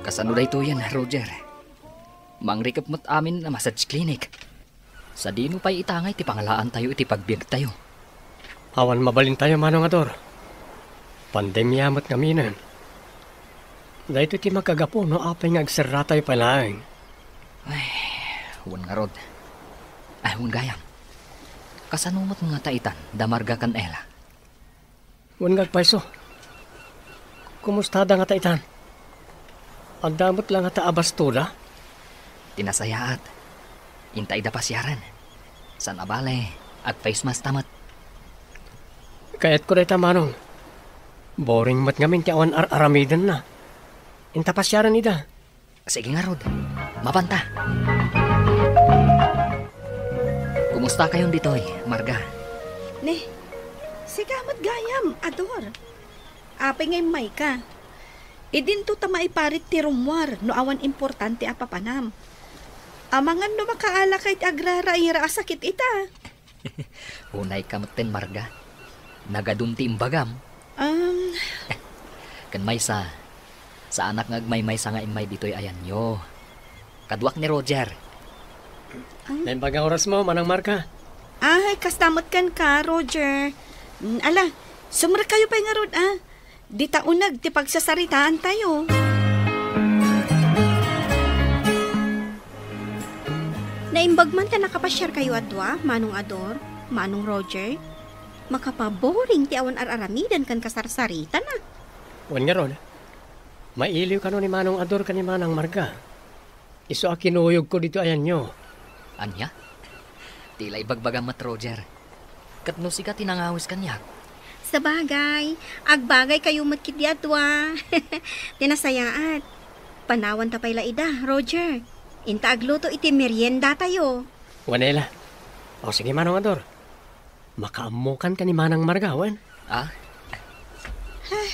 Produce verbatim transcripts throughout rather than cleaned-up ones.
Kasano daytoyen, Roger? Mangrikep met amin a massage clinic. Sadino pay ita ngay ti pangalaantayo iti pagbiagtayo? Awan mabalintayo, Manong Ador. Pandemia met ngaminen. Daytoy ti makagapu no apay nga agserratayo pay laeng. Ay, wen ngarud. Ay, wen gayam. Kasano met ngata itan, da Marga ken Ella? Wen nga agpayso. Kumustada ngata itan? Adda met la ngata a bastoda? Ti nasayaat, inta ida pasiaren. Saan a bale, agface mask ta met. Kayatko dayta, Manong. Boring met ngamin ti awan ar-aramidenna. Inta pasiaren ida. Sige ngarud, mapanta. Kumustakayon ditoy, Marga? Ne, sika met gayam, Ador. Apay nga immayka? Idinto ta maiparit ti rummuar no awan importante a papanam. Amangan no makaalaka iti agraraira a sakit ita. Unayka metten, Marga. Nagadum ti imbagam. Um, Ken maysa, saanak nga agmaymaysa nga immay ditoy ayanyo. Kaduak ni Roger. Naimbag nga orasmo, Manang Marga. Ay, kasta met kenka, Roger. Mm, ala, sumrekkayo pay ngarud, a. Dita uneg ti pagsasaritaantayo. Naimbag man ta nakapasiarkayo a dua, Manong Ador, Manong Roger. Makapaboring ti awan ar-aramiden ken kasarsaritana. Wen ngarud, mailiw kano ni Manong Ador ken ni Manang Marga. Isu a kinuyogko ditoy ayanyo. Ania? Ti la ibagbagam met, Roger. Ket no sika ti nangawis kaniak? Sabagay, agbagaykayo met ketdi a dua. Ti nasayaat, panawanta pay la ida, Roger. Inta agluto iti meriendatayo. Wen, Ella. O, sige, Manong Ador. Makaammokan ken ni Manang Marga, wen? A? Ay,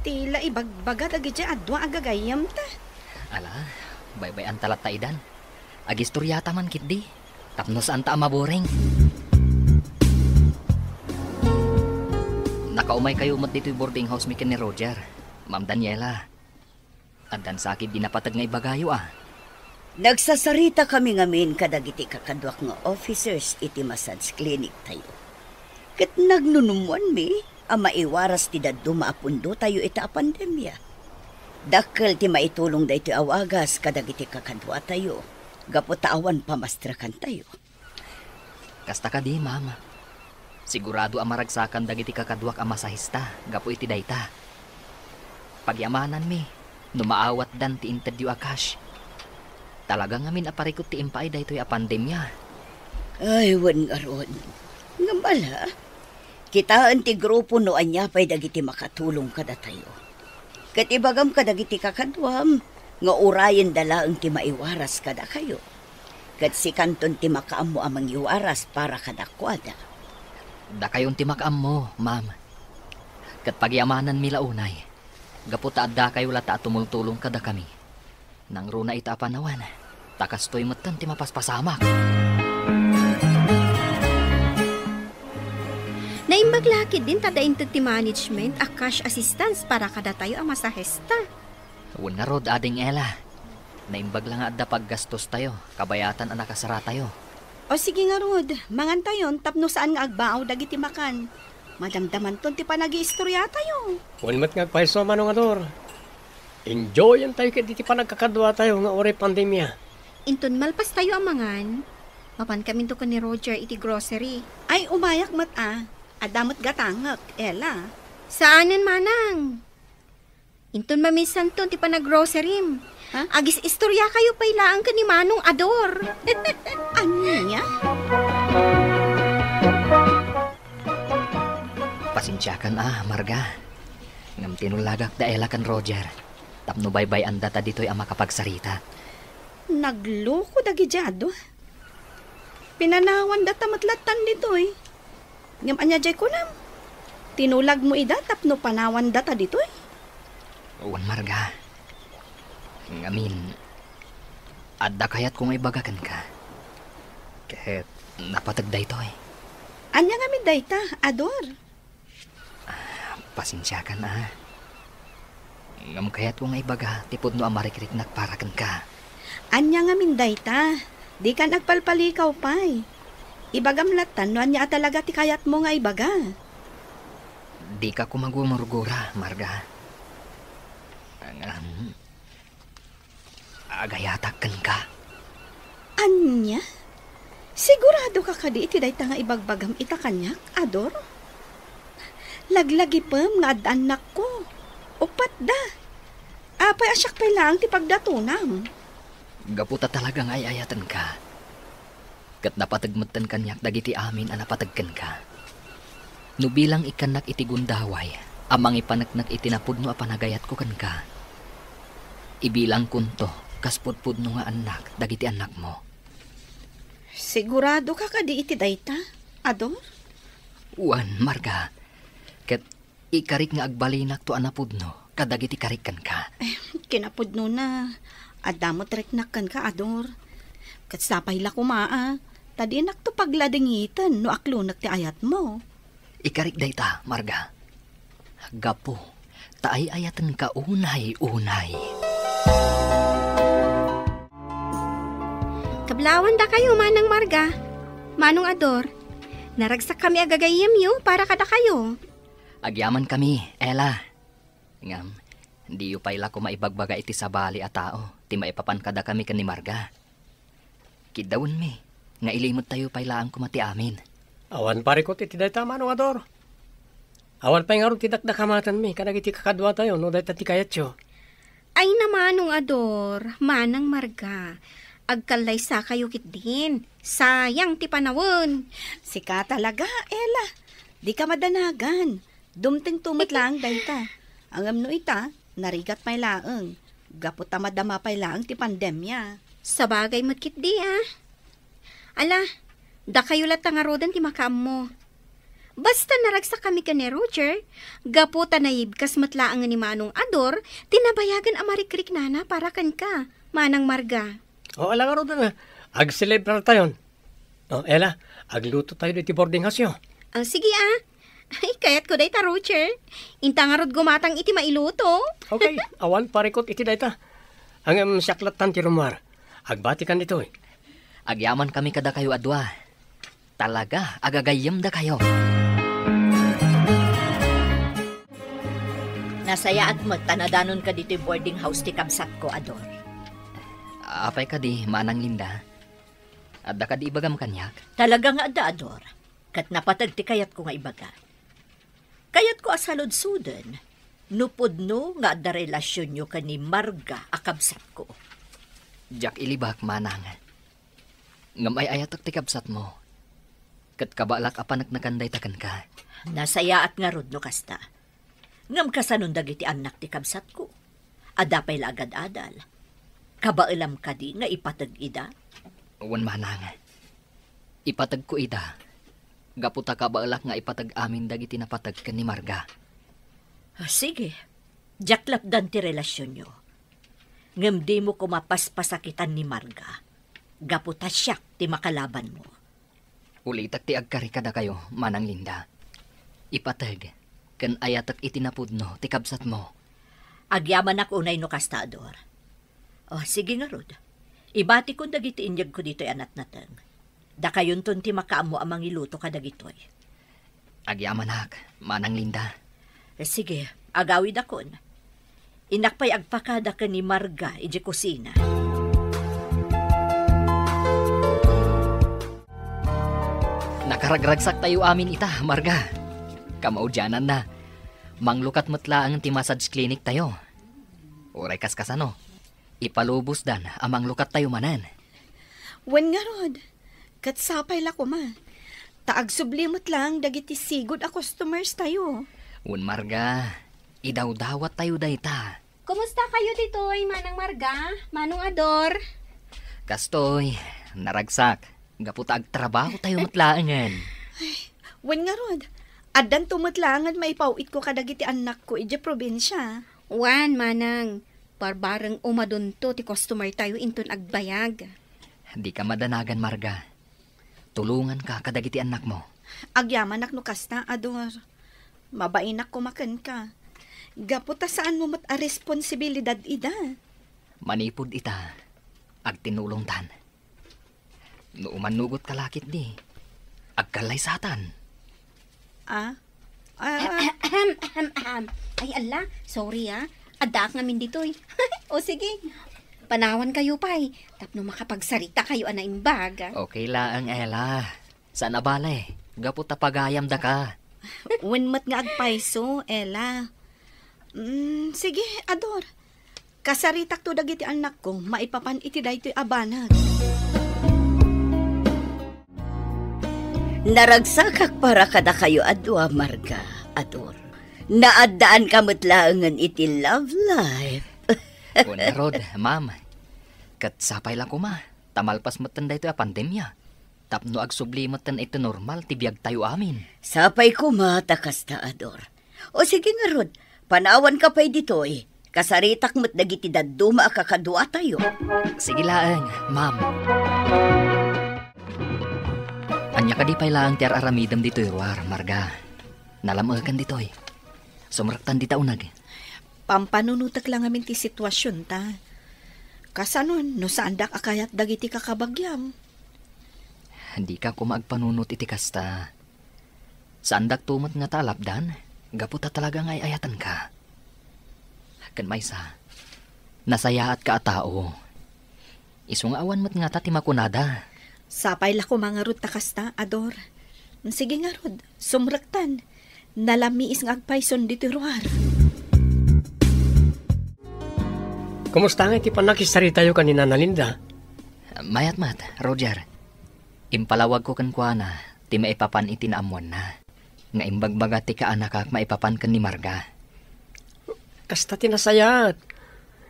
ti la ibagbaga dagiti a dua a gagayyemta. Ala, baybay-anta latta idan. Agistoriata man ketdi, tapno saanta a maboring. Nakaumaykayo met ditoy boarding house mi ken ni Roger, Ma'am Daniela. Addan sa ketdi napateg nga ibagayo a. Nagsasaritakami ngamin kadagiti kakaduak nga officers iti massage clinic tayo. Ket nagnunummoanmi a maiwaras ti dadduma a pundotayo ita a pandemia. Dakkel ti maitulong daytoy a wagas kadagiti kakaduatayo gapu ta awan pamastrekantayo. Kasta kadi, ma'am. Sigurado a maragsakan dagiti kakaduak a masahista gapu iti dayta. Pagiamananmi no maawatdan ti intedyo a cash. Talaga ngamin a parikut ti impaay daytoy a pandemia. Ay, wen ngarud. Ngem ala, kitaen ti grupo no ania pay dagiti makatulong kadatayo. Ket ibagam kadagiti kakaduam nga urayenda laeng ti maiwaras kadakayo. Ket sikanton ti makaammo a mangiwaras para kadakuada. Dakayon ti makaammo, ma'am. Ket pagiamananmi la unay, gapu ta addakayo latta a tumultulong kadakami. Nangruna ita a panawen, ta kastoy metten ti mapaspasamak. Naimbag la ketdin ta adda inted ti management a cash assistance para kadatayo a masahista. Wen ngarud, Ading Ella. Naimbag la nga adda paggastostayo, kabayatan a nakasaratayo. O sige ngarud, mangantayon tapno saan nga agbaaw dagiti makan. Madamdamanton ti panagiistoriatayo. Wen met nga agpayso, Manong Ador. Enjoyantayo ketdi ti panagkakaduatayo nga uray pandemia. Inton malpastayo a mangan, mapankaminto ken ni Roger iti grocery. Ay, umayak met a. Adda met gatangek, Ella. Saanen, manang. Inton mamisanton ti panaggrocerim. Ha? Agis-istoriakayo pay laeng ken ni Manong Ador. Ania? Pasensiakan a, Marga. Ngem tinulagak da Ella ken Roger tapno baybay-andata ditoy a makapagsarita. Nagloko dagiti adu. Pinanawandata met lattan ditoy. Ngem ania diay kunam? Tinulagmo ida tapno panawandata ditoy? Wen, Marga. Ngamin, adda kayatko nga ibaga kenka. Ket napateg daytoy. Ania ngamin dayta, Ador? Ah, pasensiakan a. Ngem kayatko nga ibaga ti pudno a marikriknak para kenka. Ania ngamin dayta? Dikan agpalpalikaw pay. Ibagam lattan no ania a talaga ti kayatmo nga ibaga. Dika koma gumurgura, Marga. Ngem, agayatak kenka. Ania? Sigurado ka kadi iti dayta nga ibagbagam ita kaniak, Ador? Laglagipem nga adda annakko. Uppat da. Apay a siak pay laeng ti pagdatonam? Gapu ta talaga nga ay-ayatenka. Ket napateg metten kaniak dagiti amin a napateg kenka. No bilang ikkannak iti gundaway a mangipaneknek iti napudno a panagayatko kenka, ibilangkonto kas pudpudno nga annak dagiti annakmo. Sigurado ka kadi iti dayta, Ador? Wen, Marga. Ket ikarik nga agbalinakto a napudno kadagiti karik kenka. Eh, kinapudnona, adda met riknak kenka, Ador. Ket sapay la koma a, ta dinakto pagladingiten no aklonek ti ayatmo. Ikarik dayta, Marga. Gapu ta ay-ayatenka unay-unay. Kablawan dakayo, Manang Marga, Manong Ador. Naragsakkami a gagayyemyo para kadakayo. Agyamankami, Ella. Ngem, diyo pay la koma ibagbaga iti sabali a tao ti maipapan kadakami ken ni Marga. Kiddawenmi nga ilimettayo pay laeng koma ti amin. Awan parikut iti dayta, Manong Ador. Awan pay ngarud ti dakdakamatenmi kadagiti kakaduatayo no dayta ti kayatyo. Ay, Manong Ador, Manang Marga, agkallaysakayo ketdin. Sayang ti panawen. Sika talaga, Ella. Dika madanagan. Dumtengto met laeng dayta. Ngem no ita, narigat pay laeng. Gapu ta madama pay laeng ti pandemia. Sabagay met ketdi, a. Ala, dakayo latta ngaruden ti makaammo. Basta naragsakkami ken ni Roger, gapu ta naibkas met laeng ni Manong Ador ti nabayagen a marikriknana para kenka, Manang Marga. O, ala ngaruden a. Agselebrartayon. O, Ella, aglutotayo iti boarding house-yo. Ah, sige, a. Ay, kayatko dayta, Roger. Inta ngarud gumatang iti mailuto. Okay, awan parikut iti dayta. Ngem siak lattan ti rummuar. Agbatikan ditoy. Agyamankami kadakayo a dua. Talaga a gagayyemdakayo. Nasayaat met ta nadanonka ditoy boarding house ti kabsatko, Ador. Apay kadi, Manang Linda? Adda kadi ibagam kaniak? Talaga nga adda, Ador. Ket napateg ti kayatko nga ibaga. Kayatko a saludsoden no pudno nga adda relasionyo ken ni Marga a kabsatko. Diak ilibak, Manang. Ngem ay-ayatek ti kabsatmo, ket kabaelak a paneknekan dayta kenka. Nasayaat ngarud no kasta. Ngem kasanon dagiti annak ti kabsatko? Adda pay la agad-adal. Kabaelam kadi nga ipateg ida? Wen, Manang. Ipategko ida. Gapu ta kabaelak nga ipateg amin dagiti napateg ken ni Marga. Ah, sige. Diak lapdan ti relasionyo. Ngem dimo koma paspasakitan ni Marga. Gapu ta siak ti makalabanmo. Ulitek ti agkari kadakayo, Manang Linda. Ipateg ken ayatek iti napudno ti kabsatmo. Agyamanak unay no kasta, Ador. O, sige ngarud. Ibatikon dagiti inyegko ditoy a natnateng. Dakayonton ti makaammo a mangiluto kadagitoy. Agyamanak, Manang Linda. Eh, sige, agawidakon. Innak pay agpakada ken ni Marga idiay kusina. Nakaragragsaktayo amin ita, Marga. Kamaudiananna, manglukat met laeng ti massage clinic tayo. Uray kaskasano, ipalubosdan a manglukattayo manen. Wen ngarud, ket sapay la koma. Ta agsubli met laeng dagiti sigud a customers tayo. Wen, Marga, idawdawattayo dayta. Kumusta kayo ditoy, Manang Marga, Manong Ador? Kastoy, naragsak. Gapu ta agtrabaho tayo met laengen. Ay, wen ngarud, addanto met laengen maipaw-itko kadagiti annakko idiay probinsia. Wen, Manang, barbareng umadunto ti customer tayo inton agbayag. Dika madanagan, Marga. Tulonganka kadagiti annakmo. Agyamanak no kasta, Ador. Mabainak koma kenka. Gapu ta saanmo met a responsibilidad ida. Manipud ita, agtinulongtan. No umannugotka la ketdi, agkallaysatan. Ah? Ah? Ahem, ahem, ahem. Ay, ala, sorry, ah. Addaak ngamin ditoy. O, sige. Panawankayo pay, tapno makapagsarita kayo a naimbag. Okay laeng, Ella. Saan a bale, gapu ta pagayamdaka. Wen met nga agpayso, Ella. Mm, sige, Ador. Kasaritakto dagiti annakko maipapan iti daytoy a banag. Naragsakak para kadakayo a dua, Marga, Ador. Naaddaanka met laengen iti love life. Wen ngarud, ma'am. Ket sapay la koma, ta malpas metten daytoy a pandemia. Tapno agsubli metten iti normal ti biagtayo amin. Sapay koma ta kasta, Ador. O sige ngarud, panawanka pay ditoy. Kasaritak met dagiti dadduma a kakaduatayo. Sige laeng, ma'am. Ania kadi pay laeng ti ar-aramidem ditoy ruar, Marga? Nalam-ekan ditoy. Sumrektan dita uneg. Pampanunotek la ngamin ti situasionta. Kasanon no saandak a kayat dagiti kakabagiam? Dika koma agpanunot iti kasta. Saandakto met ngata a lapdan, gapu ta talaga nga ay-ayatenka. Ken maysa, nasayaatka a tao. Isu nga awan met ngata ti makunada. Sapay la koma ngarud ta kasta, Ador. Sige ngarud, sumrektan. Nalamiis nga agpayson ditoy ruar. Kumusta ngay ti pannakisaritayo ken ni Nana Linda? Mayat met, Roger. Impalawagko kenkuana ti maipapan iti naammoanna nga imbagbaga ti kaanakak maipapan ken ni Marga. Kasta ti nasayaat.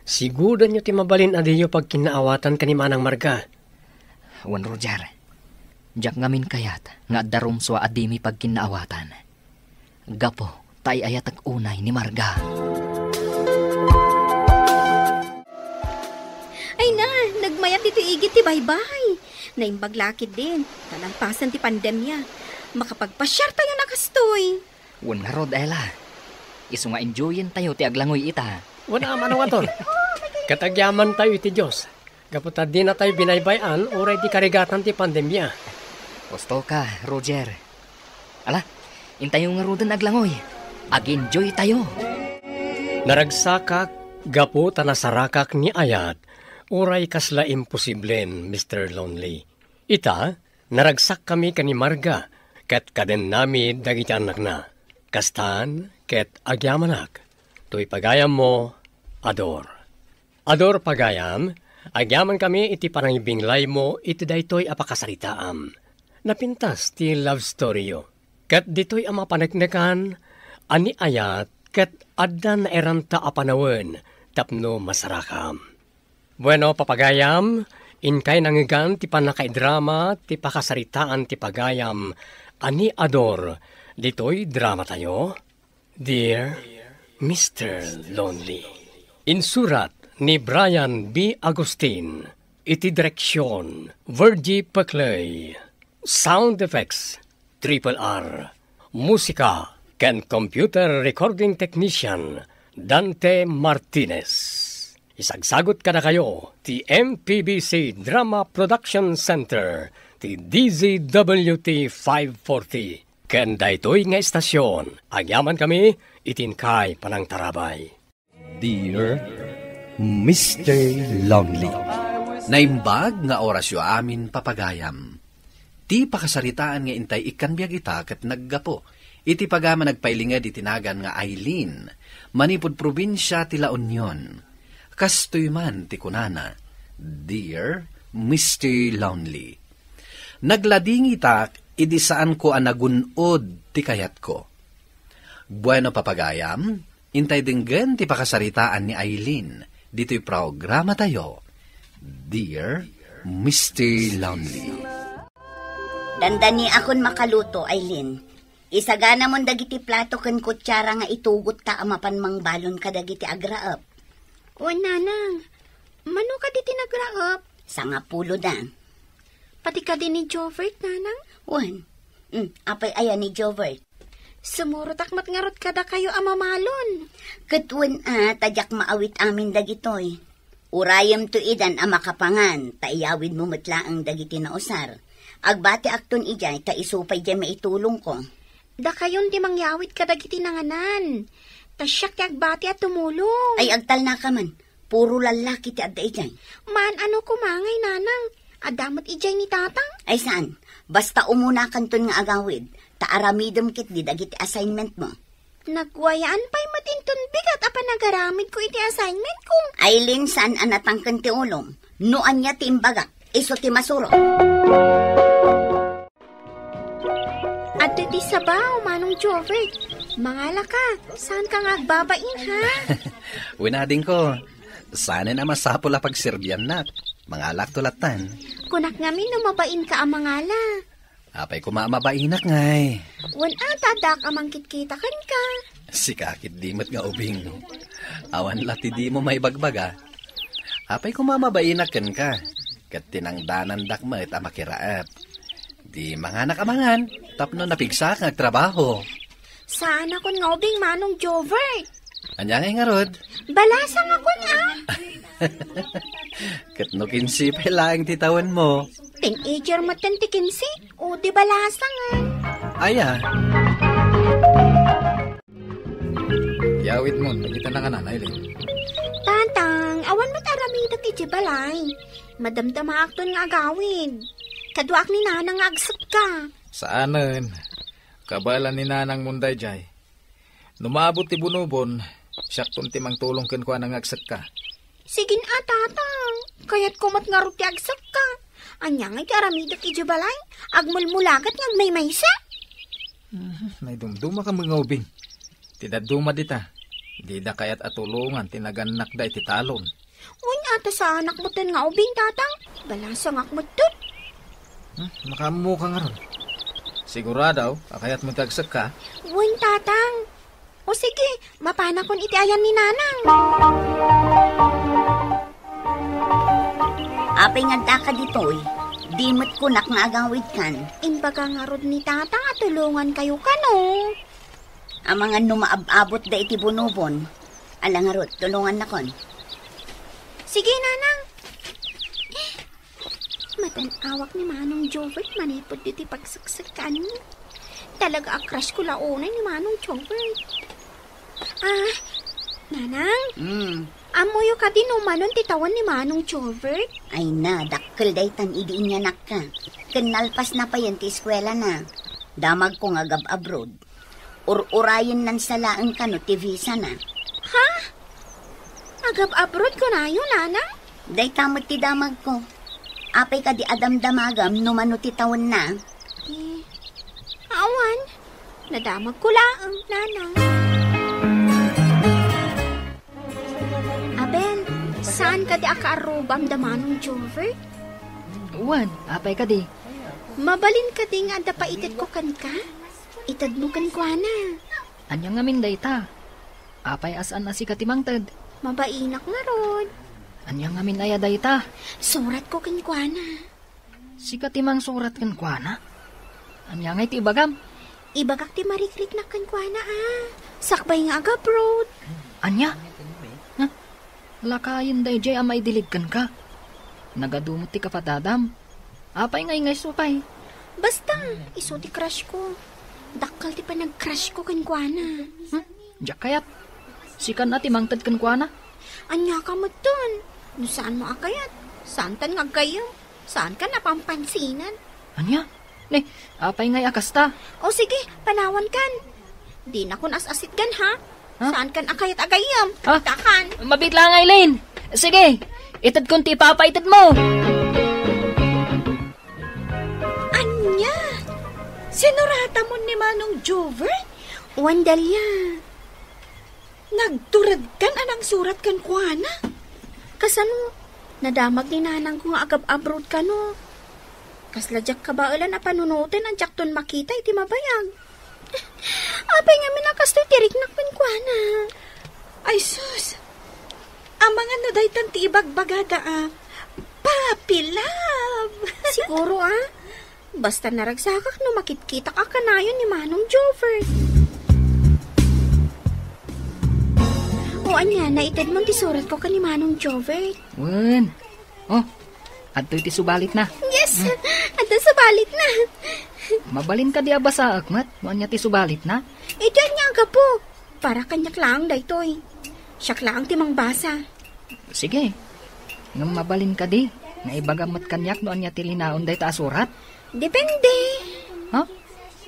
Sigudanyo ti mabalin a diyo pagkinnaawatan ken ni Manang Marga. Wen, Roger, diak ngamin kayat nga adda rumsua a dimi pagkinnaawatan. Gapu ta ay-ayatek unay ni Marga. Ay na, nagmayat ditoy igid ti baybay. Naimbag la ketdin, ta nalpasen ti pandemia. Makapagpasiartayon a kastoy. Wen ngarud, Ella. Isu nga enjoyentayo ti aglangoy ita. Wen a, Manong Ator. Ket agyamantayo iti Dios. Gapu ta dinatayo binaybay-an uray di karigatan ti pandemia. Husto ka, Roger. Ala, intayo ngaruden aglangoy. Ag-enjoytayo. Naragsakak gapu ta nasarakak ni ayat, uray kasla imposiblen, Mister Lonely. Ita, naragsakkami ken ni Marga, ket kadennami dagiti annakna. Kastan, ket agyamanak, toy pagayammo, Ador. Ador pagayam, agyamankami iti panangibinglaymo iti daytoy a pakasaritaam. Napintas ti love story-yo. Ket ditoy a mapaneknekan a ni ayat ket adda nairanta a panawen tapno masarakam. Bueno, papagayam, inkay nangngegan ti pannakaidrama ti pakasaritaan ti pagayam a ni Ador ditoy dramatayo. Dear Mister Lonely. Insurat ni Brian B. Agustin. Iti direksion, Virgie Peclay. Sound effects, Triple R. Musika ken computer recording technician, Dante Martinez. Isagsagut kadakayo ti M P B C Drama Production Center, ti D Z W T five forty. Ken daytoy nga estasion, agyamankami iti inkay panangtarabay. Dear Mister Lonely. Naimbag nga orasyo amin, papagayam. Ti pakasaritaan nga intay ikkan biag ita ket naggapu iti pagayam a nagpailinged iti nagan nga Aileen, manipud probinsia ti La Union. Kastoy man ti kunana, "Dear Mister Lonely." Nagladingitak idi saanko a nagun-od ti kayatko. Bueno, papagayam, intay denggen ti pakasaritaan ni Aileen ditoy programatayo, Dear Mister Lonely. Dandaniakon makaluto, Aileen. Isaganamon dagiti plato ken kutsara nga itugotta a mapan mangbalon kadagiti agraep. Wen, nanang. Mano kadi ti nagraep? Sangapulo da. Pati kadi ni Jovert, nanang? Wen. Mm, apay aya ni Jovert? Sumurotak met ngarud kadakayo a mamalon. Ket wen a, ta diak maawit amin dagitoy. Urayemto idan a makapangan, ta iyawidmo met laeng dagiti nausar. Agbatiakton idiay, ta isu pay diay maitulongko. Dakayon ti mangyawid kadagiti nanganan. Ta siak ti agbati a tumulong. Ay, agtalnaka man. Puro lallaki ti adda idiay. Maan ano koma ngay, nanang? Adda met idiay ni tatang? Ay, saan. Basta umunakanton nga agawid. Ta aramidem ketdi dagiti assignmentmo. Nagwayaan pay met inton bigat a panagaramidko iti assignmentko. Aileen, saan a natangken ti ulom. No ania ti imbagak, isu ti masuro. Adda ti sabaw, Manong Jovert. Mangalaka, saan ka nga agbabain, ha? Wen adingko, saanen a masapul a pagserbiannak. Mangalakto lattan. Kunak ngamin no mabain ka a mangala. Apay koma a mabainak ngay? Wen a, ta addaak a mangkitkita kenka. Sika ketdi met nga ubing. Awan la ti dimo maibagbaga. Apay koma a mabainak kenka? Ket tinangdanandak met a makiraep. Di manganak a mangan, tapno napigsaak nga agtrabaho. Saanakon nga ubing, Manong Jovert. Ania ngay ngarud? Balasangakon, a. Ket no kinse pay laeng ti tawenmo? Teenager metten ti kinse, o di balasangan. Aya. Yawidmon dagita nanganan, Aileen. Tatang, awan met aramidek idiay balay. Madamdamaakton nga agawid. Kaduaak ni nanang nga agsekka. Saanen. Kabaelan ni nanangmon daydiay. No maabot ti bunobon, siakton ti mangtulong kenkuana nga agsekka. Sige a, tatang. Kayatko met ngarud ti agsekka. Ania ngay ti aramidek idiay balay? Agmulmulagat nga agmaymaysa? Mhm, naidumdumaka met nga ubing. Ti dadduma dita, dida kayat a tulongan ti nagannakda iti talon. Wen a, ta saanak metten nga ubing, tatang. Balasangak metten. Hmm, makaammoka ngarud. Sigurado a kayatmo ti agsekka? Wen, tatang. O sige, mapanakon iti ayan ni nanang. Apay nga addaka ditoy, di met kunak nga agawidkan. Imbaga ngarud ni tatang a tulongankayo kano. Amangan no maab-abotda iti bunobon. Ala ngarud, tulongannakon. Sige, nanang. Eh, madan-awak ni Manong Jovert manipud iti pagseksekkaanmi. Talaga a crush ko la unay ni Manong Jovert. Ah, nanang? Mm. Ammoyo kadi no manon ti tawen ni Manong Jovert? Ay na, dakkel daytan idi inyanakka. Ken nalpasna payen ti eskuelana. Damagko nga agab-abroad. Ur-urayennan sa laeng kano ti visa na. Ha? Agab-abroad kunayo, nanang? Dayta met ti damagko. Apay kadi a damdamagam no mano ti tawenna? Eh, awan. Nadamagko laeng, nanang. Abel, saan kadi a kaarrubam da Manong Jover? Wen, apay kadi? Mabalin kadi nga adda paitedko kenka? Itedmo kenkuana. Ania ngamin dayta? Apay a saan a sika ti mangted? Mabainak ngarud. Ania ngamin aya dayta? Suratko kenkuana. Sika ti mangsurat kenkuana? Ania ngay ti ibagam? Ibagak ti marikriknak kenkuana, a. Sakbay nga agabroad. Ania? Huh? Lakayen daydiay a maidilig kenka. Nagadu met ti kapadadam. Apay nga ingayso pay? Basta, isu ti crush ko. Dakkel ti panag-crush ko kenkuana. Hmm? Diak kayat. Sikan a ti mangted kenkuana? Ania ka metten? No saanmo a kayat, saantan nga aggayyem. Saankan a pampansinan. Ania? Ne, apay ngay a kasta? O sige, panawankan. Dinakon as-asitgan, ha? Ha? Saankan a kayat a gayyem? Ha? Takan. Mabit lang, Aileen. Sige, itedkon ti ipapaited mo. Ania? Sinuratamon ni Manong Jover? Wen, Dalia. Nagturedkan a nangsurat kenkuana? Kasano? Nadamag ni nanangko nga agab-abroad kano. Kasla diak kabaelan a panunoten a diakton makita iti mabayag. Apay ngamin a kastoy ti riknak kenkuana? Ay sus! Amangan no daytan ti ibagbagada a puppy love! Siguro, a. Basta naragsakak no makitkitak a kanayon ni Manong Jover. O ania, naitedmon ti suratko ken ni Manong Jovert? Wen. O, adtoy ti subalitna. Yes, adda subalitna. Mabalin kadi a basaek met no ania ti subalitna? Iti ania a gapu? Para kaniak laeng daytoy. Siak laeng ti mangbasa. Sige. Ngem mabalin kadi nga ibagam met kaniak no ania ti linaon dayta a surat? Depende. Ha?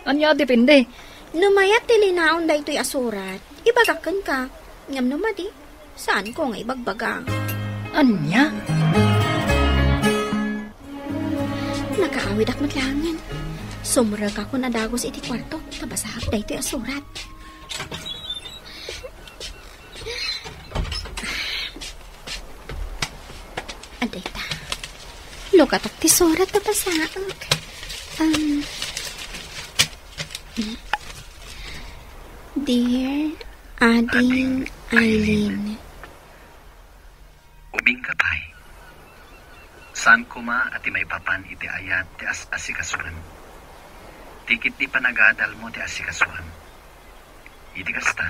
Ania a depende? No mayat ti linaon daytoy a surat, ibagak kenka. Ngem no madi, saanko nga ibagbaga. Ania? Nakaawidak met laengen. Sumrekakon a dagus iti kuartok ta basaak daytoy a surat. Adda ita. Lukatak ti surat a basaek. Um, Dear Ading Eileen. Ubingka pay. Saan koma a ti maipapan iti ayat ti as-asikasoem. Ti ketdi panagadalmo ti asikasoem. Iti kasta,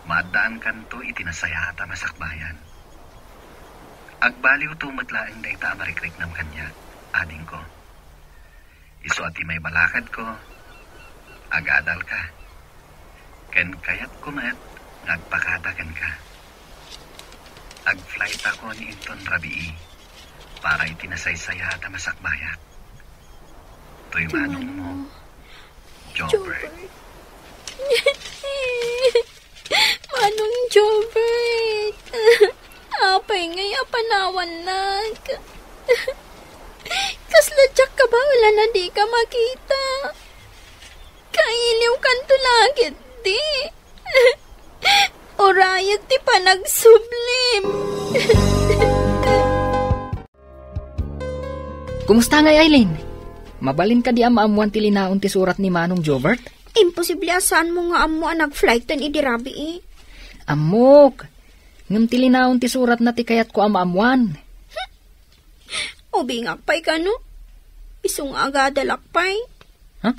maaddaankanto iti nasayaat a masakbayan. Agbaliwto met laeng dayta a marikriknam kaniak, adingko. Isu a ti maibalakadko, agadalka. Ken kayatko met nga agpakada kenka. Agflightako ni inton rabii para iti nasaysayaat a masakbayak. Toy manongmo, Jobert. Manong Jobert, apay ngay a panawannak? Kasla diak kabaelan a dika makita. Kailiwkanto la ketdi. Urayek ti panagsublim. Kumusta ngay, Eileen? Mabalin kadi a maammuan ti linaon ti surat ni Manong Jobert? Imposible a saanmo nga ammo a nag-flighten idi rabii. Ammok. Ngem ti linaon ti suratna ti kayatko a maammuan. Ubingak pay kano? Isu nga agadalak pay. Ha?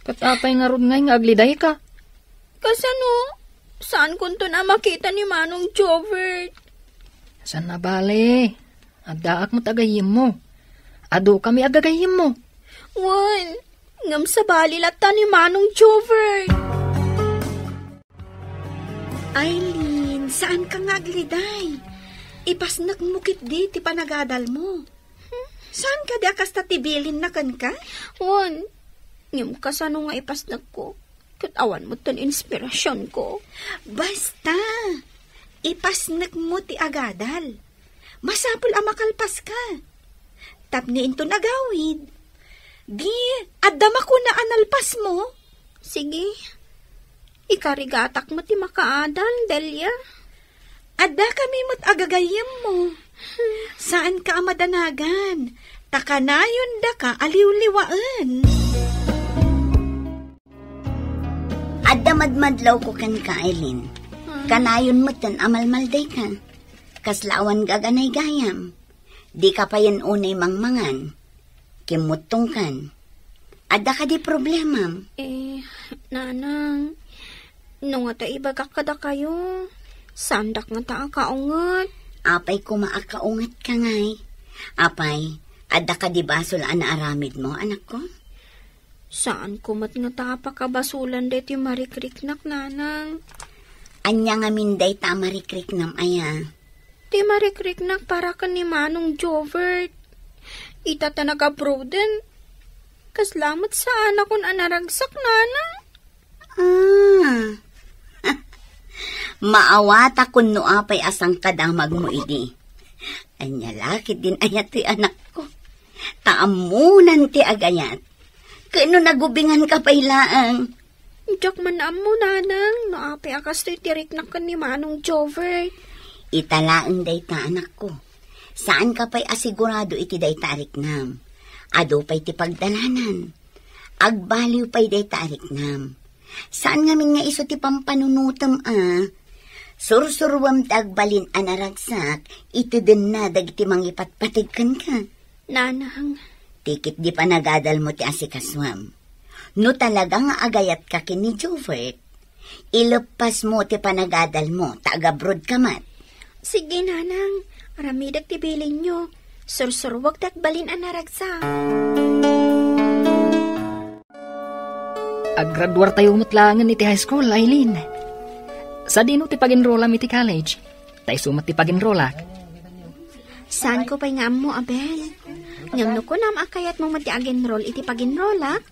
Ket apay ngarud ngay nga aglidayka? Kasano? Saankonton a makita ni Manong Jovert? Saan a bale? Addaak met a gayyemmo. Adukami a gagayyemmo. Wen, ngem sabali latta ni Manong Jovert. Eileen, saanka nga agliday. Ipasnekmo ketdi ti panagadalmo. Saan kadi a kasta ti bilinna kenka? Wen, ngem kasano nga ipasnekko? Ket awan metten inspirasionko. Basta, ipasnekmo ti agadal. Masapul a makalpaska. Tapno inton agawid, di adda makuna a nalpasmo. Sige. Ikarigatak met ti makaadal, Delia. Addakami met a gagayyemmo. Saanka a madanagan, ta kanayondaka a liwliwaen. Adda madmadlawko kenka, Eileen. Hmm. Kanayon metten a malmaldayka. Kasla awan gaganay gayam. Dika payen unay mangmangan. Kimmuttongkan. Adda kadi problemam? Eh, Nanang, no ngata ibagak kadakayo, saandak ngata a kaunget. Apay koma a kaungetka ngay? Apay, adda kadi basol a naaramidmo, anakko? Saanko met ngata a pakabasolan daytoy marikriknak, Nanang. Ania ngamin dayta a marikriknam aya? Ti marikriknak para ken ni Manong Jovert. Ita ta nag-abroaden. Kasla met saanakon a naragsak, Nanang. Ah. Maawatakon no apay a sangkadamagmo idi. Ania la ketdin ayat ti anakko? Ta ammonan ti agayat. Ket no nagubinganka pay laeng. Diak man ammo, Nanang, no apay a kastoy ti riknak ken ni Manong Jovert. Ita laeng dayta, anakko. Saanka pay a sigurado iti dayta a riknam. Adu pay ti pagdalanan. Agbaliw pay dayta a riknam. Saan ngamin nga isu ti pampanunotem a. Sursuruem ti agbalin a naragsak, itedenna dagiti mangipatpateg kenka. Nanang. Ti ketdi panagadalmo ti asikasoam. No talaga nga agayatka ken ni Jovert, Ileppasmo ti panagadalmo, ta agabrodka met. Sige, Nanang. Aramidek ti bilinyo. Sursuruek ti agbalin a naragsak. Aggraduartayo met laengen iti high school, Aileen. Sadino ti pag-enrollam iti college? Ta isu met ti pag-enrollak. Saanko pay nga ammo, Abel. Ngem no kunam a kayatmo met ti ag-enroll iti pag-enrollak,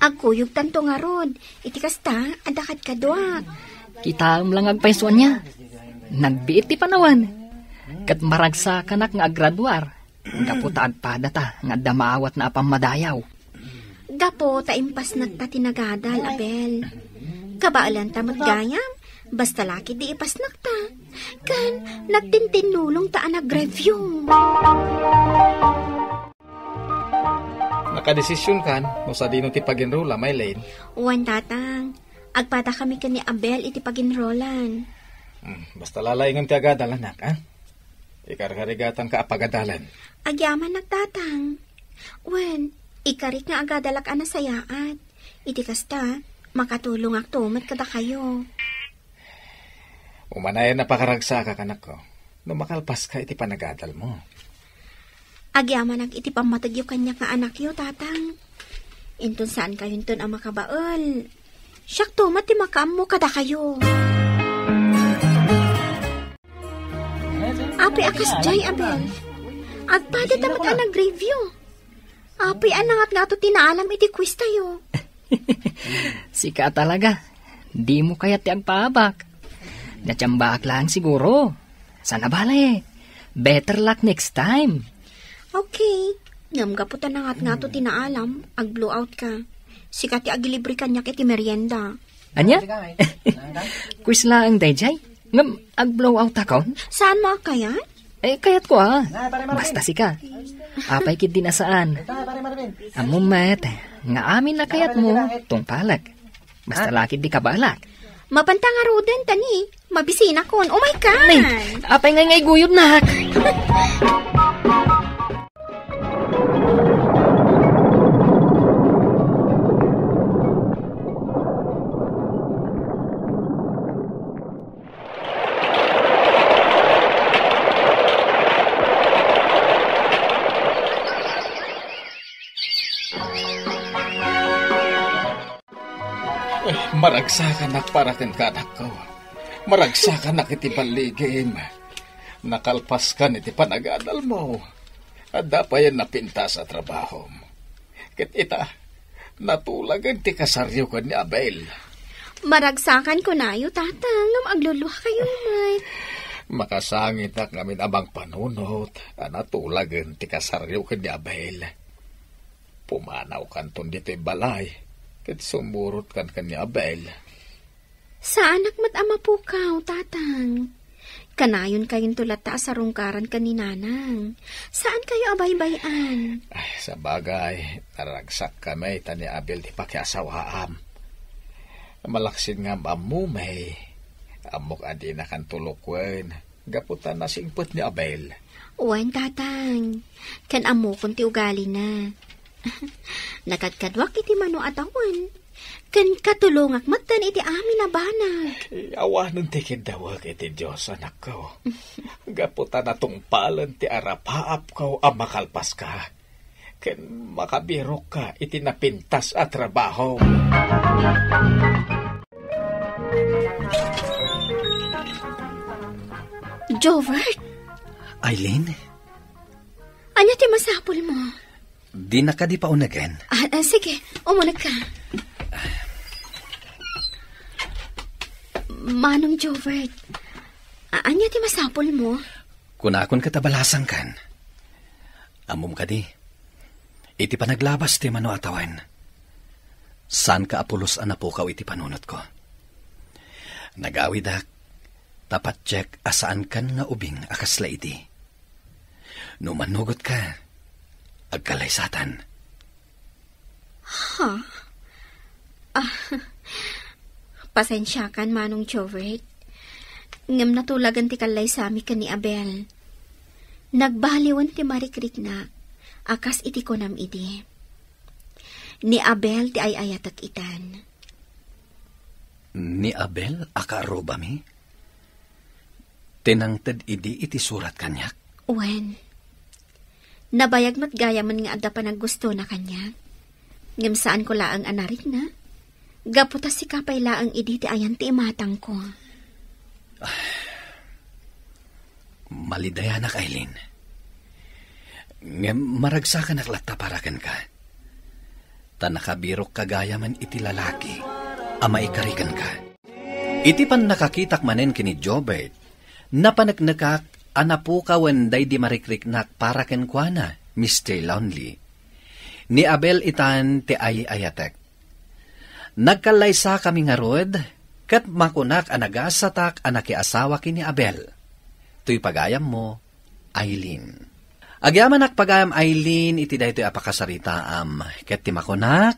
agkuyogtanto ngarud. Iti kasta, adda kadkaduak. Kitaem la nga agpayso ania. Nagbiit ti panawen. Ket maragsakanak nga aggraduar. Gapu ta agpadata nga adda maawatna a pammadayaw. Gapu ta impasnekta ti nagadal, Abel. Kabaelanta met gayam, basta la ketdi ipasnekta. Ken nagtintinnulongta a nag-review. Nakadesisionkan no sadino ti pag-enrollam, Aileen? Wen, Tatang. Agpadakami ken ni Abel iti pag-enrollan. Hmm, basta la laengem ti agadal, anak, ha? Ikarkarigatanka a pagadalan. Agyamanak, Tatang. Wen, ikarik nga agadalak a nasayaat. Iti kasta, makatulongakto met kadakayo. Umanayon a pakaragsakak, anakko, no makalpaska iti panagadalmo. Agyamanak iti pammategyo kaniak nga anakyo, Tatang. Inton saankayonton a makabael, siakto met ti makaammo kadakayo. Apay a kasdiay, Abel? Agpadata met a nag-review. Apay a nangatngato ti naalam iti quiz tayo? Sika talaga. Dimo kayat ti agpaabak. Natiambaak laeng siguro. Saan a bale. Better luck next time. Okay. Ngem gapu ta nangatngato ti naalam, ag-blowout ka. Sika ti agilibre kaniak iti merienda. Ania? Quiz laeng daydiay? Ngem ag-blowout akon? Saanmo a kayat? Eh, kayatko a. Basta sika. Apay ketdi a saan? Ammom met nga amin a kayatmo, tungpalek. Basta la ketdi kabaelak. Mapanta ngaruden, ta ni, mabisinakon. Oh my God! Nay, apay ngay ngay guyodnak? Ay, maragsakanak para kenka, anakko. Maragsakanak iti balligim. Nakalpaskan iti panagadalmo. Adda payen napintas a trabahom. Ket ita, natulagen ti kasaryo ken ni Abel. Maragsakan kunayo, Tatang, ngem agluluakayo met. Makasangitak ngamin a mangpanunot a natulagen ti kasaryo ken ni Abel. Pumanawkanton ditoy balay, ket sumurotkan ken ni Abel. Saanak met a mapukaw, Tatang. Kanayonkayonto latta a sarungkaran ken ni Nanang. Saankayo a baybay-an. Ay, sabagay, naragsakkami ta ni Abel ti pakiasawaam. Malaksid nga am-ammom, eh. Ammok a dinakanto lukuen gapu ta nasingpet ni Abel. Wen, Tatang. Ken ammokon ti ugalina. Nakadkaduak iti mano a tawen, ken katulongak metten iti amin a banag. Eh, awanen ti kiddawek iti Dios, anakko. Gapu ta natungpalen ti arapaapko a makalpaska, ken makabirokka iti napintas a trabaho. Jovert? Aileen? Ania ti masapulmo? Dina kadi paunegen? Ah, ah, sige, umuneg ka. Manong Jovert, a-, ania ti masapulmo? Kunakon ket a balasangkan. Ammom kadi, iti panaglabas ti mano a tawen, saanka a pulos a napukaw iti panunotko. Nagawidak, ta patiek a saankan nga ubing a kasla idi. No manugotka, agkallaysatan. Ha? Ah, pasensiakan, Manong Jovert. Ngem natulagan ti kallaysami ken ni Abel. Nagbaliwen ti marikriknak a kas iti kunam idi. Ni Abel ti ay-ayatek itan. Ni Abel a kaarrubami? Ti nangted idi iti surat kaniak? Wen, nabayag met gayamen nga adda panaggustona kaniak. Ngem saanko laeng a narikna. Gapu ta sika pay laeng idi ti ayan ti imatangko. Malidayanak, Aileen. Ngem maragsakanak latta para kenka. Ta nakabirokka gayamen iti lalaki a maikari kenka. Iti pannakakitak manen ken ni Jobert, napaneknekak a napukawen daydi marikriknak para kenkuana, Mister Lonely. Ni Abel itan ti ay-ayatek. Nagkallaysakami ngarud, ket makunak a nagasatak a nakiasawa ken ni Abel. Toy pagayammo, Aileen. Agyamanak pagayam, Aileen, iti daytoy a pakasaritaam, ket ti makunak,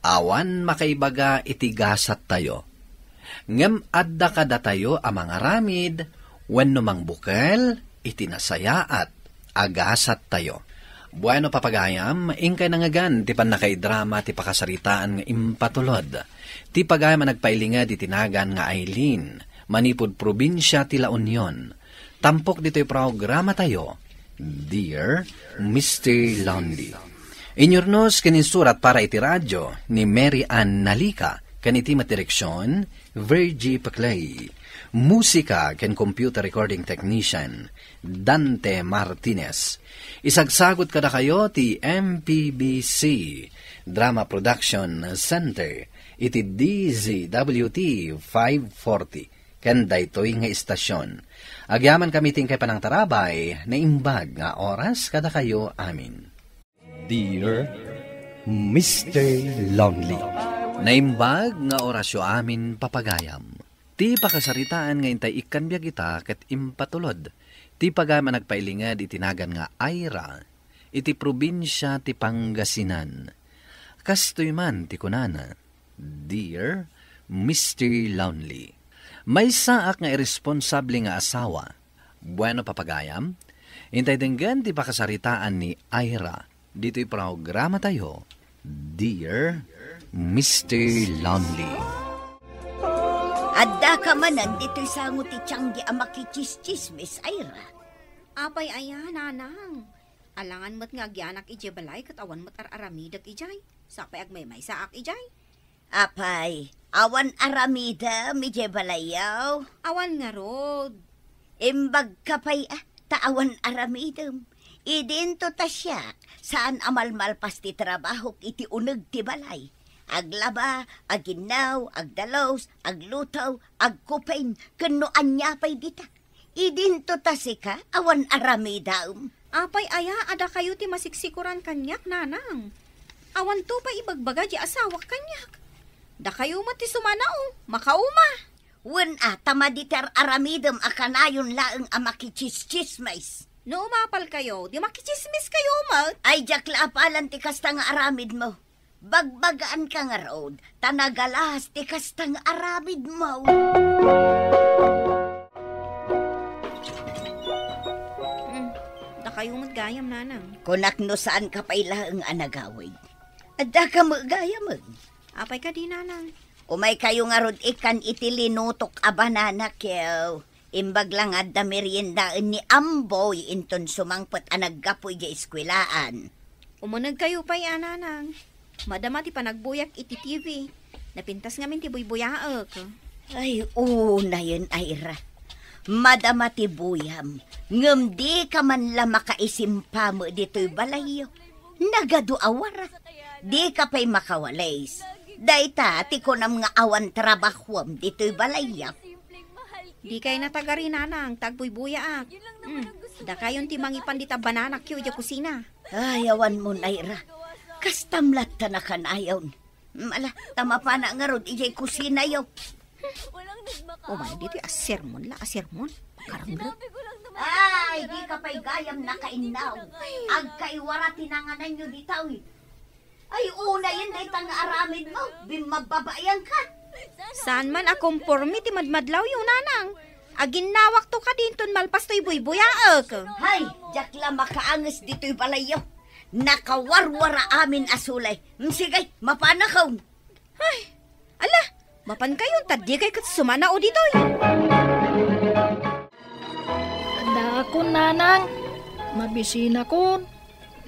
awan makaibaga iti gasattayo. Ngem adda kadatayo a mangaramid wenno mangbukel iti nasayaat a gasattayo. Bueno, papagayam, inkay nangngegan ti pannakaidrama ti pakasaritaan nga impatulod ti pagayam a nagpailinged iti nagan nga Aileen, manipud probinsia ti La Union. Tampok ditoy programatayo, Dear Mister Lonely. Inyurnos ken insurat para iti radyo ni Mary Ann Nalica, ken iti met direksion, Virgie Paclay. Musika ken computer recording technician, Dante Martinez. Isagsagut kadakayo ti M P B C Drama Production Center iti D Z W T five forty. Ken daytoy nga istasion. Agyamankami ti inkay panangtarabay, naimbag nga oras kadakayo amin. Dear Mister Lonely. Naimbag nga orasyo amin, papagayam. Ti pakasaritaan nga intay ikkan biag ita ket impatulod ti pagayam a nagpailinged iti nagan nga Ayra, iti probinsia ti Pangasinan. Kastoy man ti kunana, Dear Mister Lonely, maysaak nga irresponsable nga asawa. Bueno, papagayam, intay denggen ti pakasaritaan ni Ira ditoy programatayo, Dear Mister Lonely. Adda ka manen ditoy sango ti tianggi a makichischismis, Ira? Apay aya, nanang? Alangan met nga agyanak idiay balay ket awan met ar-aramidek idiay. Sapay agmaymaysaak idiay. Apay, awan aramidem idiay balayyo? Awan ngarud. Imbagka pay a, ta awan aramidem. Idinto ta siak, saan a malmalpas ti trabahok iti uneg ti balay. Aglaba, aginnaw, agdalus, agluto, agkupin, ken no ania pay dita. Idinto ta sika, awan aramidem. Apay aya a dakayo ti masiksikoran kaniak, nanang? Awanto pay ibagbaga ti asawak kaniak. Dakayo met ti sumanao, makauma. Wen a, ta madi ti ar-aramidem a kanayon laeng a makichischismis. No umapalkayo, di makichismiskayo met. Ay, diak la apalan ti kasta nga aramidmo. Bagbagaanka ngarud, ta nagalas ti kasta nga aramidmo. Mm, dakayo met gayam, nanang. Kunak no saanka pay laeng a nagawid. Addaka met gayam. Apay kadi, nanang? Umaykayo ngarud ikkan iti linutok a banana cue. Imbag la nga adda meriendaen ni Amboy inton sumangpet a naggapu idiay eskuelaan. Umunegkayo pay a, nanang. Madama ti panagbuyak iti T V. Napintas ngamin ti buybuyaek. Ay, unayen, Ira. Madama ti buyam, ngem dika man la makaisimpa met ditoy balayyo. Nagadu a warak. Dika pay makawalis. Dayta ti kunam nga awan trabahuam ditoy balayyo. Dikay natagari, nanang, ta agbuybuyaak. Hmm, dakayon ti mangipan dita banana cue idiay kusina. Ay, awan mon, Ira. Kastam latta nakanayon. Hmm, ala, ta mapana ngarud idiay kusinayo. Umay ditoy a sermon la, a sermon. Karanglo. Ay, dika pay gayam nakainnaw. Agkaiwara ti nangananyo ditoy. Ay, unayen dayta nga aramidmo, bimmababaianka. Saan man a komporme ti madmadlawyo, nanang? Aginnawakto kadi inton malpas toy buybuyaek. Hay, diak la makaanges ditoy balayyo. Nakawarwara amin a sulay. Mm, sige, mapanakon. Ay, ala, Mapankayon, ta dikay ket sumanaw ditoy. Addaakon, nanang. Mabisinakon.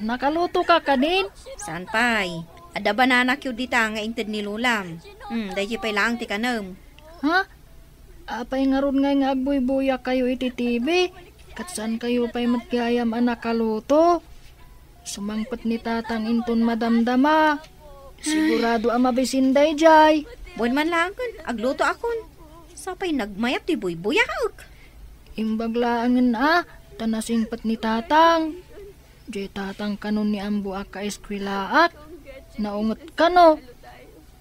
Nakalutoka kadin? Saan pay? Adda banana cue dita nga inted ni Lolam. Hmm, daydi pay laeng ti kanem. Ha? Apay ngarud ngay nga agbuybuyak kayo iti T V? Ket saan kayo pay met gayam a nakaluto? Sumangpet ni Tatang inton madamdama. Sigurado a mabisin daydiay. Wen man laeng, aglutoakon. Sapay nagmayat ti buybuyak. Imbag laengen a, ta nasingpet ni Tatang. Diay Tatang kano ni Ambo a kaeskuelaak? Naunget kano?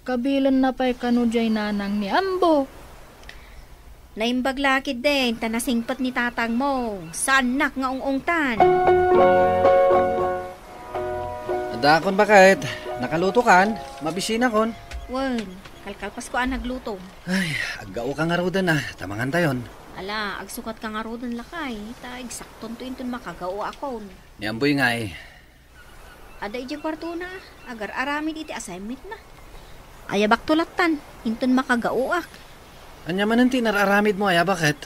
Kabilenna pay kano diay nanang ni Ambo? Naimbag la ketdin, ta nasingpet ni tatangmo. Saannak nga ung-ungtan. Addaakon, baket. Nakalutokan? Mabisinakon? Wen, kalkalpasko a nagluto. Ay, aggaoka ngaruden a, ta mangantayon. Ala, agsukatka ngaruden lakay, ta agsaktonto inton makagaoakon. Ni Amboy ngay. Adda idiay kuartona, agar-aramid iti assignmentna. Ayabakto lattan, inton makagaoak. Ania manen ti inar-aramidmo, aya baket?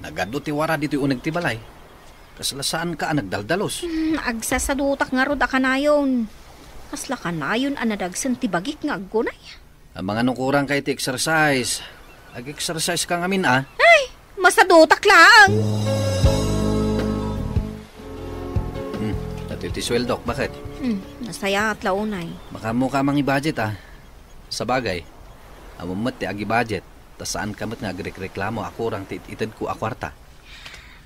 Nagadu ti wara ditoy uneg ti balay. Kasla saanka a nagdaldalos. Hmm, agsasadutak ngarud a kanayon. Kasla kanayon a nadagsen ti bagik nga aggunay. Amangan no kurangka iti exercise. Ag-exercise ka ngamin, a? Ay, masadutak laeng. Hmm, datoy ti sueldok, baket? Hmm, nasayaat la unay. Makaammoka a mangi-budget, a. Sabagay, ammom met ti agi-budget, ta saanka met nga agrekreklamo a kurang ti it-itedko a kuarta.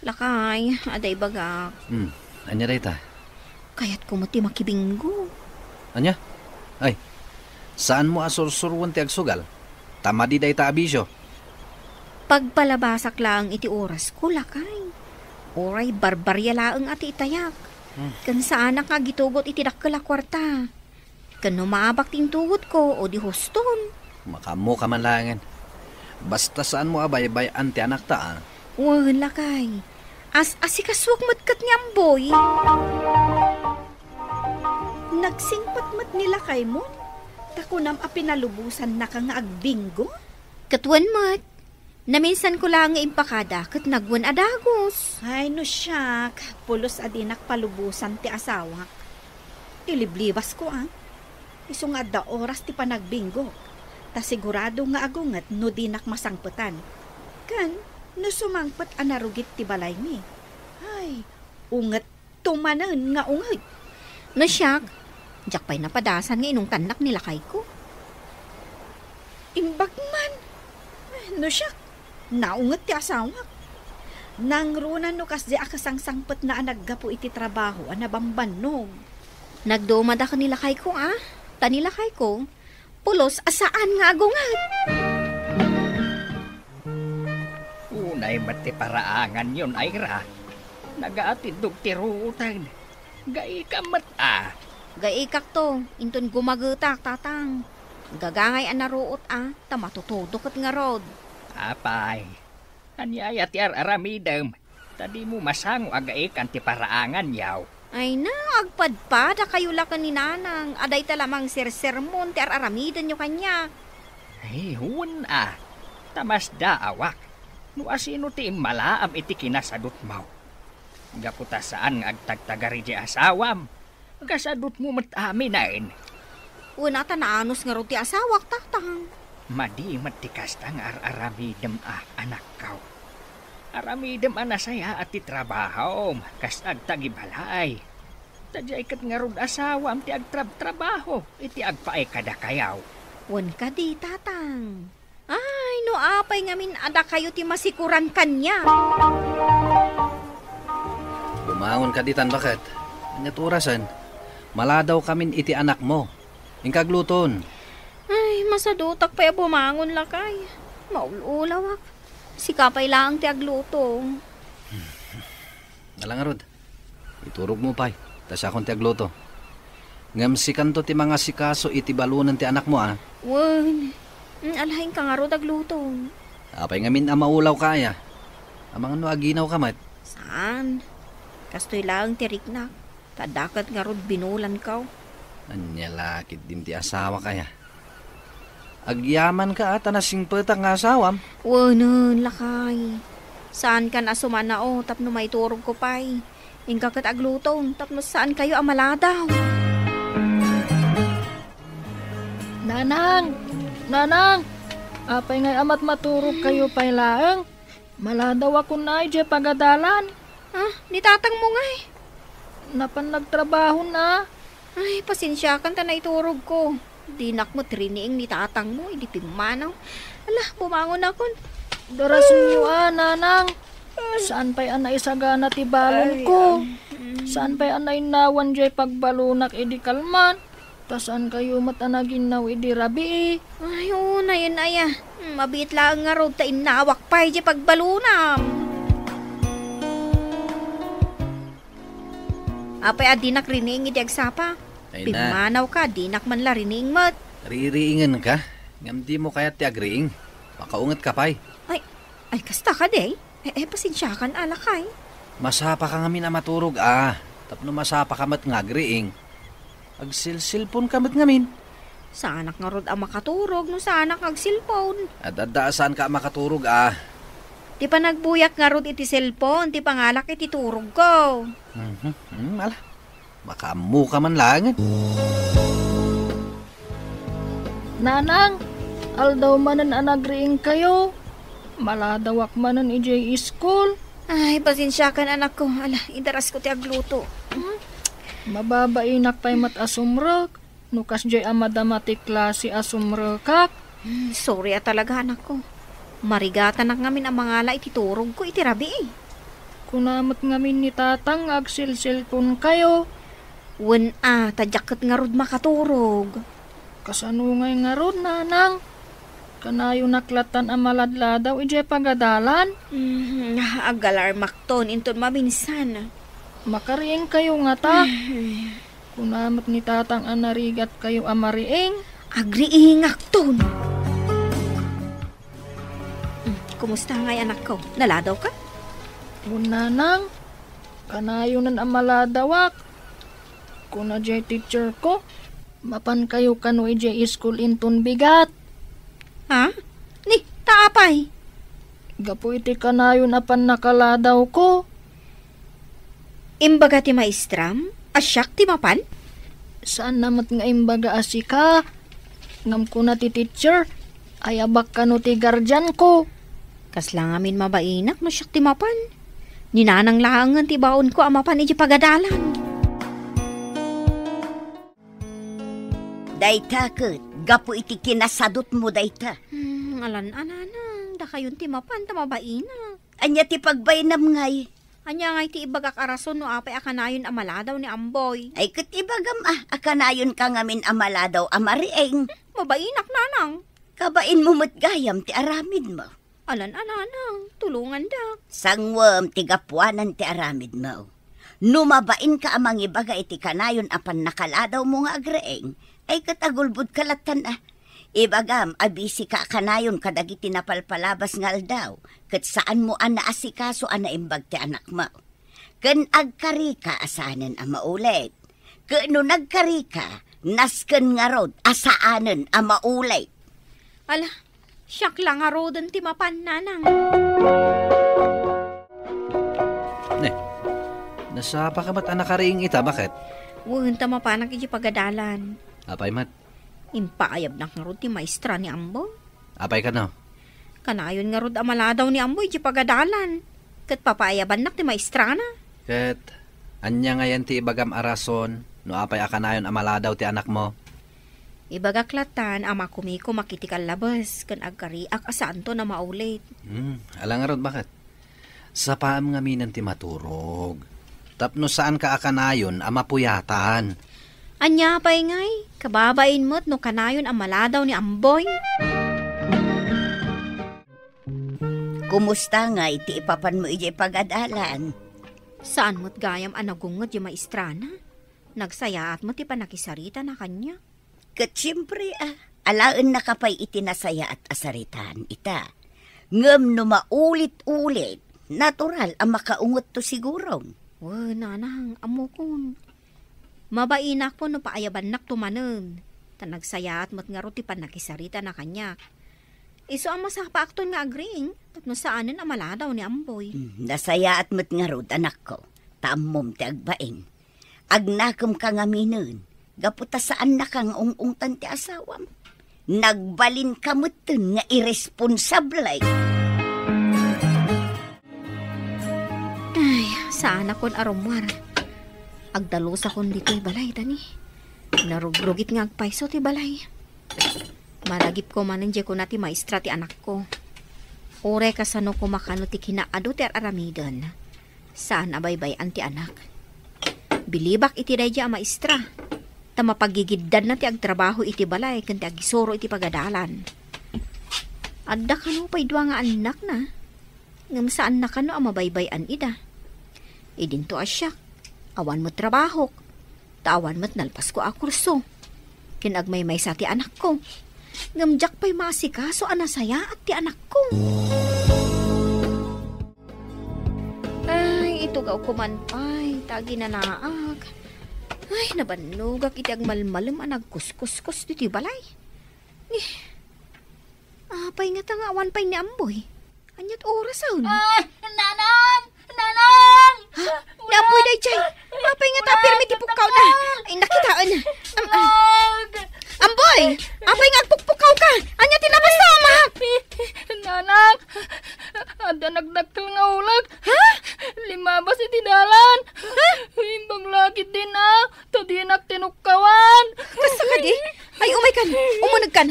Lakay, adda ibagak. Hmm, ania dayta? Kayatko met ti makibingo. Ania? Ay, saanmo a sursuroen ti agsugal? Ta madi dayta a bisio. Pagpalabasak laeng iti orasko, lakay. Uray barbaria laeng a ti itayak. Hmm. Ken saanak nga agitugot iti dakkel a kuarta. Ken no maabak ti intugotko, o di huston. Makaammoka man laengen. Basta saanmo a baybay-an ti anakta, a. Wen, lakay. As-asikasuak met ket ni Amboy. Nagsingpet met ni lakaymo, ta kunam a pinalubosannaka nga agbingo? Ket wen met. Naminsanko laeng nga impakada ket nagwen a dagus. Ay, no siak, pulos a dinak palubosan ti asawak. Iliblibasko, a. Isu nga adda oras ti panagbinggok, ta sigurado nga agunget no dinak masangpetan. Ken no sumangpet a narugit ti balaymi, ay, unget tumanen nga unget. No siak, diak pay napadasan nga inungtannak ni lakayko. Imbag man. No siak, naunget ti asawak. Nangruna no kasdi a kasangsangpetna a naggapu iti trabaho a nabambannog. Nagdumadak ni lakayko, a. Ta ni lakayko, pulos a saan nga agunget. Unay met ti paraanganyon, Ira. Nagaatindog ti ruoten. Gaika met, a. Gaikakto, inton gumagetak, tatang. Gagangay a naruot, a, ta matutudo ket ngarud. Apay, ania aya ti ar-aramidem? Ta dimo masango a gaikan ti paraanganyo. Ay na, agpadpadakayo la ken ni Nanang, a dayta la mangsersermon ti ar-aramidenyo kaniak. Ay, wen a, ta masdaawak no asino ti immalaam iti kinasadutmo. Gapu ta saan nga agtagtagari ti asawam, kasadutmo met aminen. Wen a, ta naanus ngarud ti asawak, tatang. Madi met ti kasta nga ar-aramidem a, anakko. Aramidem a nasayaat ti trabahom, kas agtagibalay. Ta diay ket ngarud asawam ti agtrabtrabaho iti agpaay kadakayo. Wen kadi, tatang. Ay, no apay ngamin a dakayo ti masikuran kaniak. Bumangon ka ditan, baket. Ania't orasen? Maladaw kamin iti anakmo. Inka agluton. Ay, masadutak pay a bumangon, lakay. Maul-ulawak. Sika pay laeng ti agluto. Ala ngarud, iturogmo pay, ta siakon ti agluto. Ngem sikanto ti mangasikaso iti balonen ti anakmo, a? Wen, mm, alaenka ngarud agluto. Apay ngamin a maulawka aya? Amangan no aginawka met? Saan? Kastoy laeng ti riknak, ta adda ket ngarud binulanko. Ania la ketdin ti asawak aya? Agyamanka a ta nasingpetak nga asawam. Wenen, lakay. Saankan a sumanao tapno maiturogko pay. Inka ket agluto tapno saankayo a maladaw. Nanang! Nanang! Apay ngay a matmaturogkayo pay laeng? Maladawakon idiay pagadalan. Ah, ni tatangmo ngay? Napan nagtrabahon a. Ay, pasensiakan ta naiturogko. Dinak met riniing ni tatangmo idi pimmanaw. Ala, bumangonakon. Darasenyo a, nanang. Saan pay a naisagana ti balonko? Ay, ah, mm. Saan pay a nainnawan diay pagbalonak idi kalman? Ta saankayo met a naginnaw idi rabii? Ay, oo, nayen aya. Hmm, mabiit laeng ngarud ta innawak pay diay pagbalonam. Apay a dinak riniing idi agsapa? Ay na. Pimmanawka, dinak man la riniing met. Ririingenka? Ngem dimo kayat ti agriing? Makaungetka pay. Ay, ay, kasta kadi? Eh, eh, pasensiakan a, lakay. Masapaka ngamin a maturog a, tapno masapaka met nga agriing. Agsilsilponka met ngamin. Saanak ngarud a makaturog no saanak nga agsilpon. Adda a saanka a makaturog a. Ti panagbuyak ngarud iti cellphone, ti pangalak iti turogko. Mhm. Hmm, ala. Makaammoka man laengen. Nanang, aldaw manen a nagriingkayo. Maladawak manen idiay iskul. Ay, pasensiakan, anakko. Ala, idarasko ti agluto. Hmm? Mababainak pay met a sumrek. No kasdiay a madama ti klase a sumrekak. Hmm, sorry a talaga, anakko. Marigatanak ngamin a mangala iti turogko iti rabii. Kuna met ngamin ni tatang nga agsilsilponkayo. Wen a, ta diak ket ngarud makaturog. Kasano ngay ngarud, nanang? Kanayonak lattan a maladladaw idiay pagadalan? Mhm, agalarmakton inton maminsan. Makariingkayo ngata? Ay. Kuna met ni tatang a narigatkayo a mariing? Agriingakton. Mm, kumusta ngay, anakko? Naladawka? Wen, nanang, kanayonen a maladawak. Kuna diay teacherko, mapankayo kano idiay iskul inton bigat. Ha? Ni, ta apay? Gapu iti kanayon a pannakaladawko. Imbaga ti maestram a siak ti mapan? Saanna met nga imbaga a sika. Ngem kuna ti teacher, ayabak kano ti guardianko. Kasla ngamin mabainak no siak ti mapan. Ni nanang laengen ti baonko a mapan iti pagadalan. Dayta ket gapu iti kinasadutmo dayta. Hmm, alan a, nanang, dakayon ti mapan ta mabainak. Ania ti pagbainam ngay? Ania ngay ti ibagak a rason no apay a kanayon a maladaw ni Amboy? Ay, ket ibagam a, a kanayonka ngamin a maladaw a mariing. Hmm, mabainak, nanang. Kabainmo met gayam ti aramidmo. Alan a, nanang, tulongandak. Sanguem ti gapuanan ti aramidmo. No mabainka a mangibaga iti kanayon a pannakaladaw mo nga agriing, ay ket agulbodka lattan a. Ibagam a bisika a kanayon kadagiti napalpalabas nga aldaw, ket saanmo a naasikaso a naimbag ti anakmo. Ken agkarika a saanen a maulit. Ket no nagkarika, nasken ngarud a saanen a maulit. Ala, siak la ngaruden ti mapan, nanang. Ne, nasapaka met a nakariing ita, baket? Wen, ta mapanak iti pagadalan. Apay met? Impaayabnak ngarud ti maestra ni Amboy. Apay kano? Kanayon ngarud a maladaw ni Amboy iti pagadalan. Ket papaayabannak ti maestrana. Ket ania ngayen ti ibagam a rason no apay a kanayon a maladaw ti anakmo? Ibagak lattan a makumikumak iti kallabes ken agkariak a saanton a maulit. Hmm, ala ngarud, baket? Sapaem ngaminen ti maturog. Tapno saanka a kanayon a mapuyatan. Ania pay ngay? Kababain met no kanayon a maladaw ni Amboy? Kumusta ngay ti ipapanmo idiay pagadalan? Saan met gayam a nagungod ti maestrana? Nagsayaat met ti pannakisaritana kaniak. Ket siempre, a, alaennaka pay iti nasayaat a saritaan ita. Ngem no maulit-ulit, natural a makaungetto siguron. Wen, nanang, ammokon. Mabainak no paayabannakto manen. Ta nagsayaat met ngarud ti pannakisaritana kaniak. Isu a masapaakton nga agriing tapno saanen a maladaw ni Amboy. Hmm, nasayaat met ngarud, anakko, ta ammom ti agbain. Agnakemka ngaminen, gapu ta saannaka nga ung-ungtan ti asawam. Nagbalinka metten nga irresponsable. Ay, saanakon a rummuar. Agdalusakon ditoy balay, tani. Narugrugit nga agpayso ti balay. Maragipko manen diay kuna ti maestra ti anakko. Uray kasano koma kano ti kinaadu ti ar-aramiden. Saan a baybay-an ti anak. Bilibak iti daydi a maestra, ta mapagigiddanna ti agtrabaho iti balay ken ti agisuro iti pagadalan. Adda kano pay dua nga annakna, ngem saanna kano a mabaybay-an ida. Idinto a siak, awan met trabahok, ta awan met nalpasko a kurso. Ken agmaymaysa ti anakko. Ngem diak pay maasikaso a nasayaat ti anakko. Ay, itugawko man pay, ta aginanaak. Ay, nabannogak iti agmalmalem a nagkuskuskos ditoy balay. Ni, apay ngata nga awan pay ni Amboy? Ania't orasen? Ah, Nanang! Nanang! Ha? Ni Amboy daydiay? Apay ngata a pirmi ti pukkawna? Ay, nakitaen. Am-, am-, Amboy! Apay nga agpukpukkawka? Ania ti nabasam? Nanang! Adda nagdakkel nga uleg. Ha? Limabas iti dalan. Ha? Imbag la ketdin a, ta dinak tinukkawan. Kasta kadi? Ay, umaykan. Umunegkan.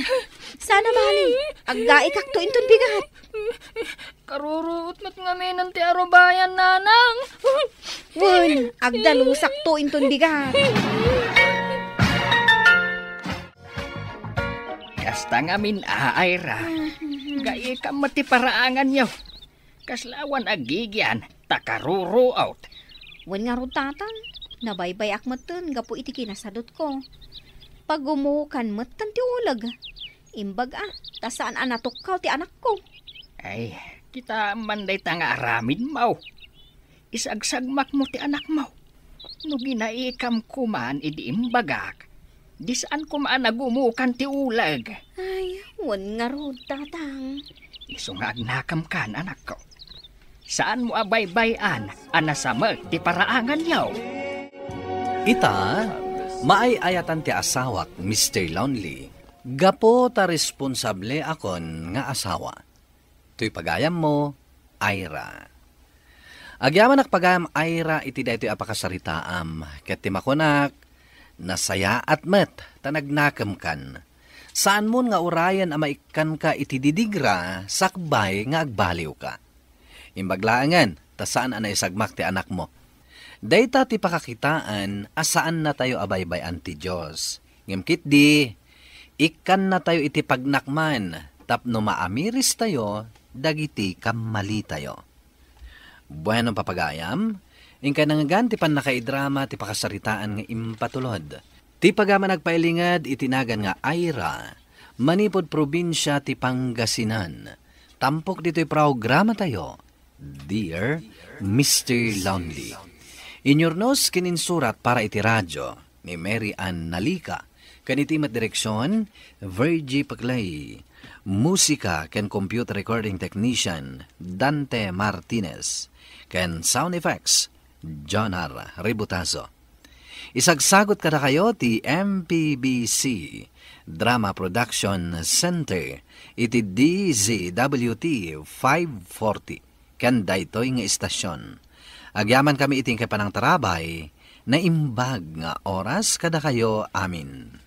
Sana bali. Aggaikakto inton bigat. Karuruot met ngaminen ti arubayan, Nanang. Wen, agdalusakto inton bigat. Kasta ngamin, a, Ira. Gaikam met ti paraanganyo. Kasla awan agigian, ta karuruot. Wen ngarud, Tatang, nabaybayak metten gapu iti kinasadutko. Pagumukan metten ti uleg. Imbag a, ta saan a natukkaw ti anakko. Ay, kitaem man dayta nga aramidmo. Isagsagmakmo ti anakmo. No ginaikam koman idi imbagak, di saan koma a nagumukan ti uleg. Ay, wen ngarud, Tatang. Isu nga agnakemkan, anakko. Saanmo a baybay-an a nasamek ti paraanganyo. Ita, maay-ayatan ti asawak, Mister Lonely, gapu ta responsableakon nga asawa. Toy pagayammo, Ira. Agyamanak pagayam, Ira, iti daytoy a pakasaritaam, ket ti makunak, nasayaat met ta nagnakemkan. Saanmon nga urayen a maikkanka iti didigra sakbay nga agbaliwka. Imbag laengen, ta saan a naisagmak ti anakmo. Dayta ti pakakitaan a saannatayo a baybay-an ti Dios. Ngem ketdi, ikkannatayo iti pagnakman tapno maamiristayo dagiti kammalitayo. Bueno, papagayam, inkay nangngegan ti pannakaidrama ti pakasaritaan nga impatulod. Ti pagayam a nagpailinged iti nagan nga Ira, manipud probinsia ti Pangasinan. Tampok ditoy programatayo, Dear Mister Lonely. Inyurnos ken insurat para iti radio ni Mary Ann Nalica, ken iti met direksion, Virgie Paclay. Musika ken computer recording technician, Dante Martinez. Ken sound effects, Jonar Ributazo. Isagsagut kadakayo ti M P B C Drama Production Center iti D Z W T five forty ken daytoy nga istasyon. Agyamankami iti inkay panangtarabay, naimbag nga oras kadakayo amin.